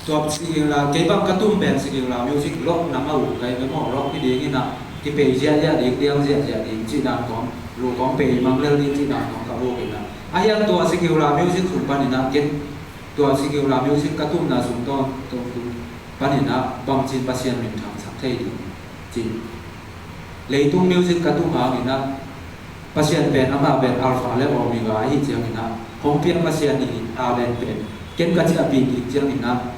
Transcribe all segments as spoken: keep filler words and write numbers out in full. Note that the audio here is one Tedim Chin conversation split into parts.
Tua secular, kei bang ka tum pen secular music rock na mah uh kai ve maw, rock hi ding in ah, kipei ziahziah ding, liang ziahziah ding, cih dan kong, lu kong pei mang lel ding, cih dan kong ka vuk in ah. A hiang tua secular music sung panin ah, ken tua secular music ka tumna sung tawn, tung, tung panin ah, bangcin Pasian min thangsak thei ding, cih. Leitung music ka tum hangin ah, Pasian pen amah pen Alpha le Omega ahi ciangin ah, hong piang Pasian hi a pen pen, ken ka ciahpih ding ciangin ah,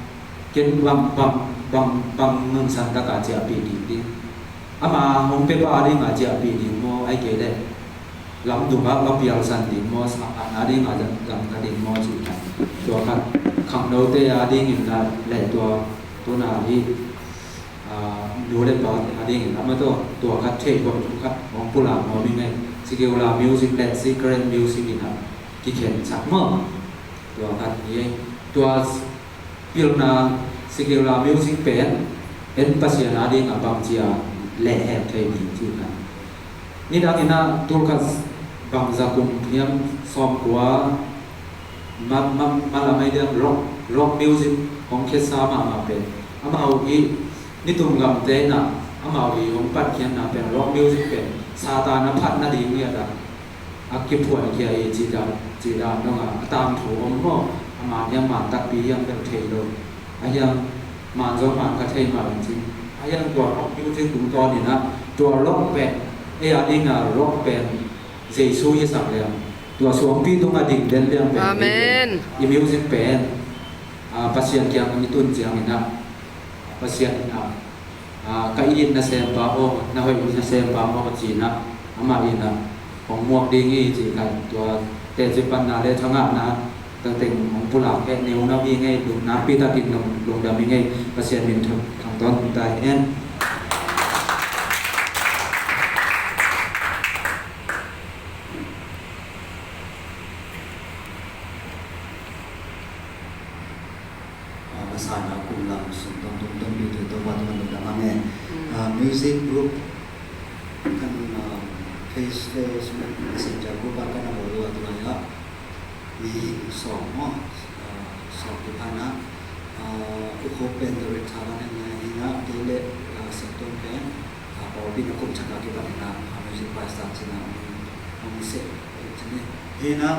ken bang, bang, bang, bang nunsan taka ciahpih ding ding. Ama hong pia pa a dinga ciahpih ding maw, ai kei leh lamdung ah ka pialsan ding maw, sa a dinga zam ka ding maw, cih khat. Tua khat khangnote a dingin ah, le tua tuna hi, aa, nu le pa a dingin ama tawh tua khat thei khat, khat hong pulak nuam ing ei. Secular music le sacred music in ah kikhen sak maw. Tua khat hi ei. Tua pilna secular music pen en Pasian a dingah bangci a lehhek thei ding cih khat. Nidang in ah tul khat bangzah kum hiam, sawmkua, ma, ma, ma lam ai diam, rock, rock music hong khiatsa mahmah pen. Amau i nitum gamte in ah, amau i hong patkhiatna pen, rock music pen Satan a phat nading ngiat ah a kiphuankhia i cih dan, cih dan dong a, a tangthu om maw, a man hiam man takpi hiam bel thei lo. A hiang man zong man kha thei mah in cin. A hiang tua rock music tungtawn in ah, tua rock pen, ei a ding a rock pen Jesu hi sak leng, tua suangpi tungah ding den liang pen, Amen, i music pen, ah, Pasian kiang i tun ciangin ah, Pasian in ah, ah, ka it nasempa aw, na hoih nasempa aw, ci-in ah, amah in ah hong muak ding hi, ci khat. Tua teci panna le thangahna teng hong pulak heh neu na hi ngei, lungdam nakpi takin lung, lungdam hi ngei, Pasian min thang, thangtawn ta hen. Ah, masa-in ah kum lam sung tawng tung tung pi tu Topa tungah lungdam hang e. Mm. Ah, music group kan, ah, face, Facebook Messenger group ah kan a bawl uh a, tu lai-ah mihing sawm maw, ah, sawm kipha-in ah, ah, U Khup pen director kan hi-in ah, kei le, ah, Siangtun pen, ah, pawlpi na kum thak a kipan in ah, ah, music pastor ci-in ah hong, hong seh, hong ci ni. Hi-in ah,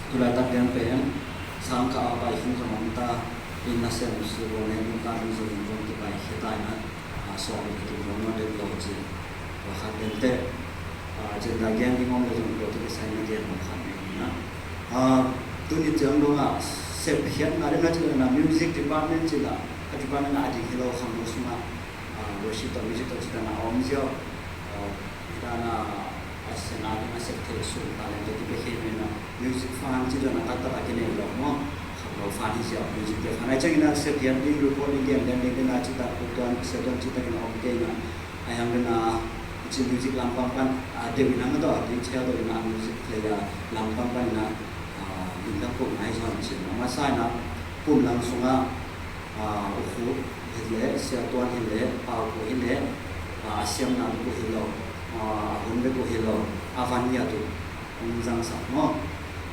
tu laitak lian pen sang khat a pai khum khat om ta, inn nasem subawn ne, inn ka inn zong inn zong kipai khia ta in ah, a, sawm le kim zong nuam den lo ci. Tua khat den teh, a, cin ta gen ding om le zong tua teh kisai na gen om khat den in ah. A, tuni ciang dong a sepkhiatna den a ci na music department ci la, a department a ding hi lo, khangno sungah, a, worship tawh music tawh ci ta na om ziau. A, Hih dan a, a sian a ding a sep theih sum talente kipia khin hi in ah, music fund ci dan a taktak a kinei lo maw. Khangno fund hi ziau, music te fund. Ahih ciangin ah sep hiam ding, record ding, gen lian ding, ding a citak, tua tuan, sia tuan citak in a om kei in ah. Ahih hang ding a, ci music lampang pan, a, deuh in ah, ma tawh, ding chel deuh in ah, music player lampang pan in ah, a, ding lam kum ngai zon ci. A masa in ah, kum lang sungah, a, U Khup hi leh, Sia Tuan hi leh, Pau Khup hi leh, a, a siamna bek uh hi lo, a, a hun bek uh hi lo, a van ngiat uh hong zangsak maw.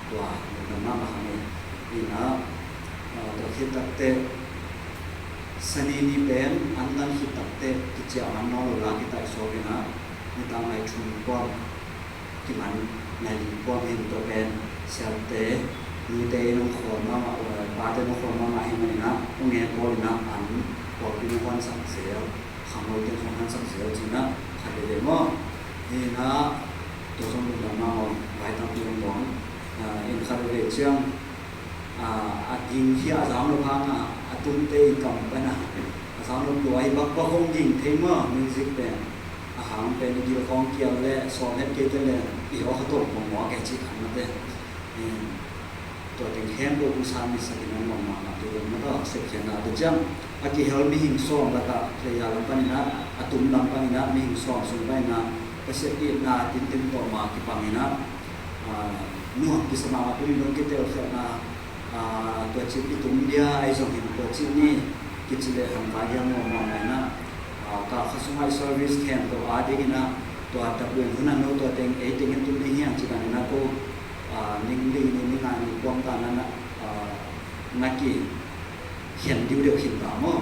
Tua lungdam mahmah hang e. Ina, a, tua khit takteh, Sani ni pen an dan khit takteh kiciah man nawn lo la, kitaih suak in ah, nitak nai thum kuam kiman nai li kuam hi. Tua pen siate, nute in hong khawl mahmah, pate in hong khawl mahmah ahih manin ah, hong ngen bawl in ah, an pawlpi in hong huansak zel, khangnote in hong huansak zel ci-in ah, khat veve maw. Hi in ah, tua zong lungdam mahmah, vai tampi hong dawng, ah, in khat veve ciang, ah, a ging hi a, a zang lo hang a, a tumte i kam pan a, a zang lo tua hi bak bak hong ging thei maw, music pen. A hang pen i gil khawng kial le sawm het kei te le i hawh kha tawh pong maw a kei cih khan mate. Tua teng khempeuh uh san misak in a nuam mahmah tu dong mah tawh sepkhiatna. Tua ciang a kihel mihing sawm lakah player lam panin ah, a tum lam panin ah, mihing sawm sung panin ah, Pasian itna tintin tawh mah kipang in ah, ah, nuam kisa mahmah, tuni dong kitelkhialhna, ah, tua cih i tum dia ahi zongin tua cih ni kici leh hangpa dia nuam mahmah in ah, ah, kal khat sungah i service khempeuh a dingin ah, tua dak wen hun a no tua teng ei teng in tum ding hi hang ci dan in ah ko, ah, ning li ni, ning nga ni kuam ta na, ah, na ki khen diu deuh khin ta maw.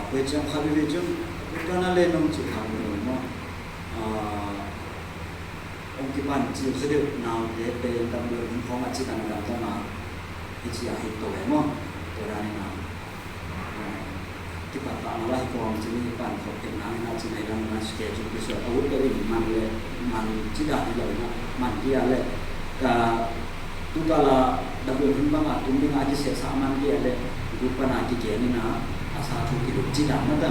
Tua ciang khat veve cun tua na le nong cih kha lo maw. Ong kipan cil sa deuh naute pen dam deuh hun khawng a cih dan a dam dam a hi ci a hi to ve maw. Tua dan in a kipat ta na la hi kawm cin hi pan khawh khen nang in a cin a hi dam na schedule kisuat a ut deuh in man le man cih dan hi lo in a man kia le ka Tuta la W H banga tum dinga kisehsa man dia le group pana kigen ina a sa thu kiluk cina mata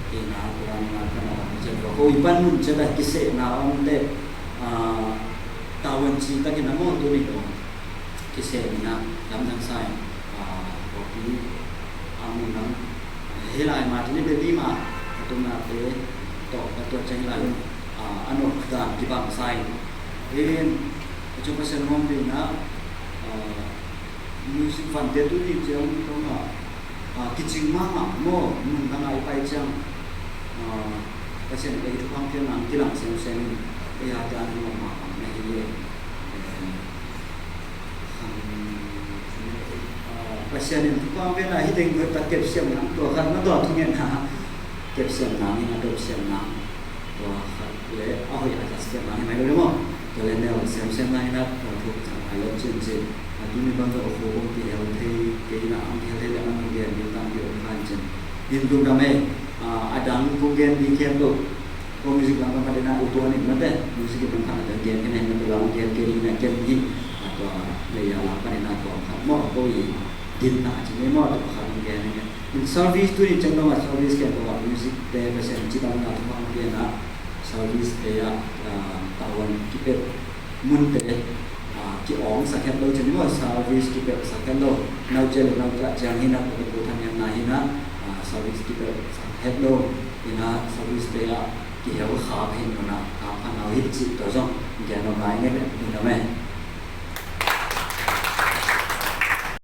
ina kurang na kana lam chen ko ko ipan mun cheda kisehna om te tawanci takin a mo tuni ko kiseh ina lam nang sai kopi amun nang hilai ma tuni be bima atuna te to to cheng lai anok dan kibang sai in Acu Pasian hong pina music fante tu ni ciang tong a kicing mahmah maw nung dang a i pai ciang Pasian ei thupha pian nang kilang semsem in ei a te an hong mahmah na hi le Pasian in thupha pian a hi teng tak kepsiam nang tua khat na tua thungen ha kepsiam nang in a kepsiam nang tua khat le a hoih a khat siam nang in mai lo le maw tua le neu semsem nang in a tua thuk cang a lo cin cin a tuni bang lo khu bang ti hel thei kei na ang hel thei le ang gen ding tang ti om khan cin in tung dam ei a dang kong gen ding khem lo ko music lam pang khat in a utuan in mate music lam pang khat a dang gen khen in mate lam gen kei ding na kem hi a tua le ya lam pan in a tua khat maw ko i din na cin maw tua khat dang gen in In service tuni ciang dong a service ken dong a music te Pasian ci dang na thupha pian a service te a tawan kipet mun te ki awng sak het lo ciang maw service kipet sak het lo nau cia le nau cia ciang hi na ko ko thanian na hi na service kipet sak het lo hi na service te a kihel kha hin na ka phan au hit ci to zong gen lo ngai nge le mun na me.